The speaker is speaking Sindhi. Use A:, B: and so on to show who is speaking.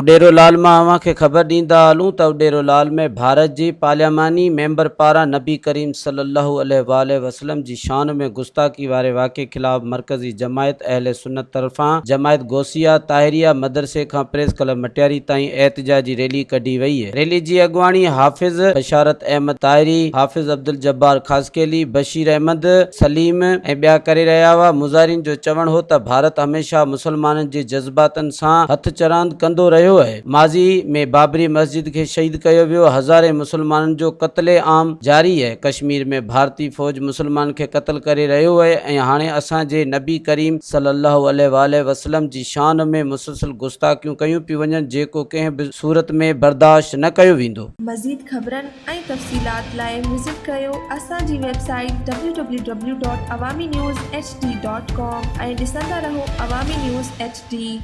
A: اڏيرو لال مان اوهان کي خبر ڏيندا هلون ته اڏيرو لال ۾ ڀارت جي پارلياماني ميمبر پاران نبي ڪريم صلي الله عليه واٰله وسلم جي شان ۾ گستاخي واري واقعي خلاف مرڪزي جماعت اهل سنت طرفان جماعت غوثيه طاهريه مدرسي کان پريس ڪلب مٽياري تائين احتجاجي ريلي ڪڍي وئي. ريلي جي اڳواڻي حافظ بشارت احمد طاهري، حافظ عبدالجبار خاصخيلي، بشير احمد سليم ۽ ٻيا ڪري رهيا هئا. مظاهرين جو چوڻ هو ته ڀارت هميشه مسلمانن جي جذباتن سان هٿ چراند ڪندو رهيو اهي. ماضي ۾ بابري مسجد کي شهيد ڪيو ويو، هزارين مسلمانن جو قتل عام جاري اهي، ڪشمير ۾ ڀارتي فوج مسلمانن کي قتل ڪري رهيو اهي ۽ هاڻي اسان جي نبي ڪريم صلي الله عليه واٰله وسلم جي شان ۾ مسلسل گستاخيون ڪيون پيون وڃن جيڪو ڪنهن به صورت ۾ برداشت نه ڪيو ويندو.
B: مزيد خبرن ۽ تفصيلات لاء وزٽ ڪريو اسان جي website W W W dot Awami news H D dot com ۽ ڏسندا رهو عوامي نيوز ايڇ ڊي.